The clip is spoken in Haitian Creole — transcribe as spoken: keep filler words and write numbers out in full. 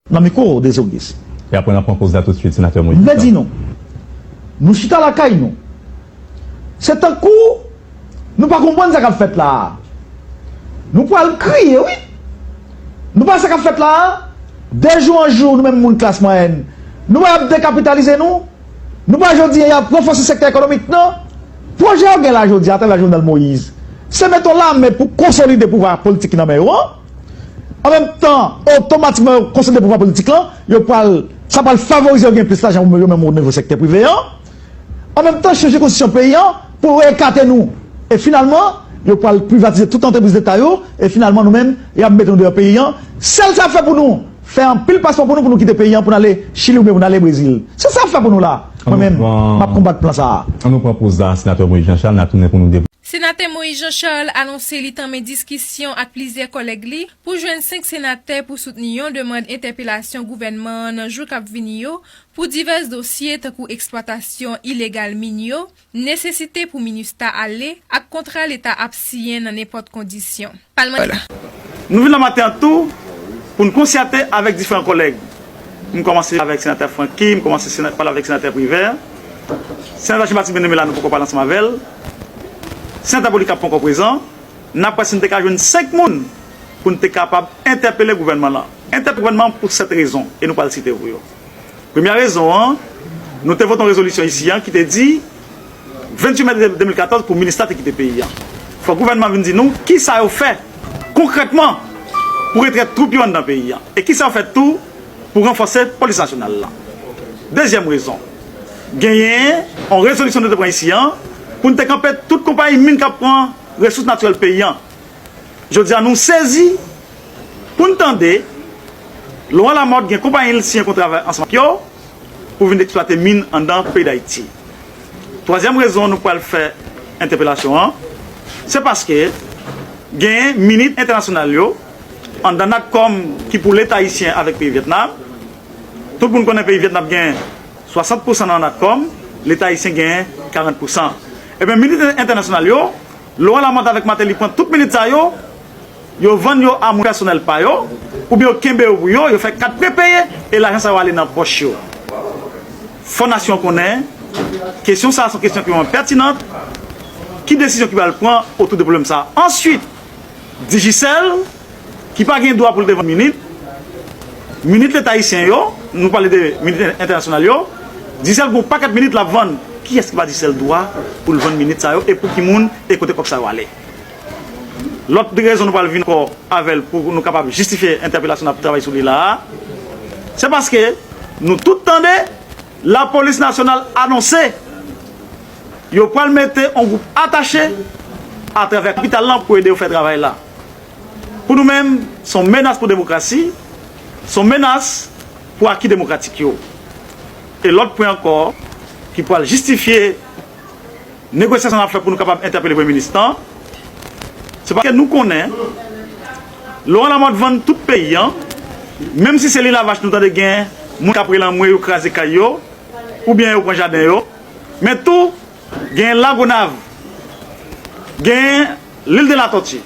Nan mikwo Dezogis. E apre n ap pran poz la toutswit, Senatè Moïse. M vle di nou, nou chita lakay nou. Se tankou nou pa konprann sa k ap fèt la a. Nou pral kriye, wi. Nou pa wè sa k ap fèt la a? De jou an jou, nou menm moun klas mwayèn, nou wè y ap dekapitalize nou? Nou pa jodi a y ap ranfòse sektè ekonomik nan? Pwojè yo gen la jodi a atravè Jovenel Moïse, se mete yon lame pou konsolide pouvwa politik ki nan men yo an. An menm tan, otomatikman yo konsolide pouvwa politik lan, yo pral, sa pral favorize yo gen plis lajan pou yo menm o nivo sektè prive an. An menm tan, chanje konstitisyon peyi an pou yo ekate nou. E finalman, yo pral privatize tout antrepriz leta yo, e finalman nou menm, y ap mete nou deyò peyi an. Sèl sa ap fè pou nou, fè anpil paspò pou nou, pou nou kite peyi an, pou n ale Chili oubyen pou n ale Brezil. Se sa ap fè pou nou la. Mwen menm, m ap konbat plan sa a. An nou pran poz la, Senatè Moïse Jean Charles, n a tounen pou nou devlope. Senatè Moïse Jean Charles anonse li tanmen diskisyon ak plizyè kòlèg li pou jwenn senk senatè pou soutni yon demann entèpelasyon gouvènman an nan jou k ap vini yo pou divès dosye tankou eksplwatasyon ilegal min yo, nesesite pou MINUSTAH ale ak kontra leta ap siyen nan nenpòt kondisyon. Palmantè. Nou vin la maten an tou pou n konsyate avèk diferan kòlèg. M kòmanse avèk Senatè Francky, m kòmanse pale avèk Senatè Privert. Senatè Jean Baptiste Bien-Aimé la nou poko pale ansanm avè l. Senatè Polycarpe poko prezan. N ap wè si n te ka jwenn senk moun pou n te kapab entèpele gouvènman lan. Entèpele gouvènman pou sèt rezon, e nou pral site pou yo. Premyè rezon an, nou te vote yon rezolisyon isi an ki te di venntuit mè de mil katòz pou MINUSTAH te kite peyi an. Fòk gouvènman vin di nou kisa yo fè konkrètman pou retrèt twoup yo anndan peyi an. E kisa yo fè tou pou ranfòse polis nasyonal lan. Dezyèm rezon, genyen yon rezolisyon nou te pran isi an pou n te kanpe tout konpayi min k ap pran resous natirèl peyi an. Jodi a nou sezi pou n tande Laurent Lamothe gen konpayi l siyen kontra ansanm ak yo pou vin eksplwate min anndan peyi Dayiti. Twazyèm rezon nou pral fè entèpelasyon an, se paske genyen minit entènasyonal yo anndan NATCOM ki pou Leta ayisyen avèk peyi Vyetnam. Tout moun konnen peyi Vyetnam gen swasant pousan nan NATCOM, Leta ayisyen genyen karant pousan. Ebyen minit entènasyonal yo, Laurent Lamothe avèk Martelly pran tout minit sa yo, yo vann yo a moun pèsonèl pa yo, oubyen yo kenbe yo pou yo, yo fè kat prepeye, e lajan sa yo ale nan pòch yo. Fò nasyon an konnen, kesyon sa a se yon kesyon ki vrèman pètinan, ki desizyon ki pral pran otou de pwoblèm sa a? Answit, Digicel, ki pa gen dwa pou l te vann minit, minit Leta ayisyen yo, nou pale de minit entènasyonal yo, Digicel gen yon pakèt minit l ap vann. Kiyès ki ba Digicel dwa pou l vann minit sa yo e pou ki moun e kote kòb sa yo ale? Lòt rezon nou pral vin ankò avè l pou nou kapab jistifye entèpelasyon n ap travay sou li la a, se paske nou tout tande Lapolis Nasyonal anonse yo pral mete yon gwoup atache atravè kapital lan pou ede yo fè travay la. Pou nou menm, se yon menas pou demokrasi, se yon menas pou aki demokratik yo. E lòt pwen ankò ki pral jistifye negosyasyon n ap fè pou nou kapab entèpele Premye Minis lan, se paske nou konnen Laurent Lamothe vann tout peyi an, menm si se Lil Avach nou tande gen moun k ap rele anmwe yo kraze kay yo, oubyen yo pran jaden yo, men tou genyen Lagonav, genyen Lil de la Tortue.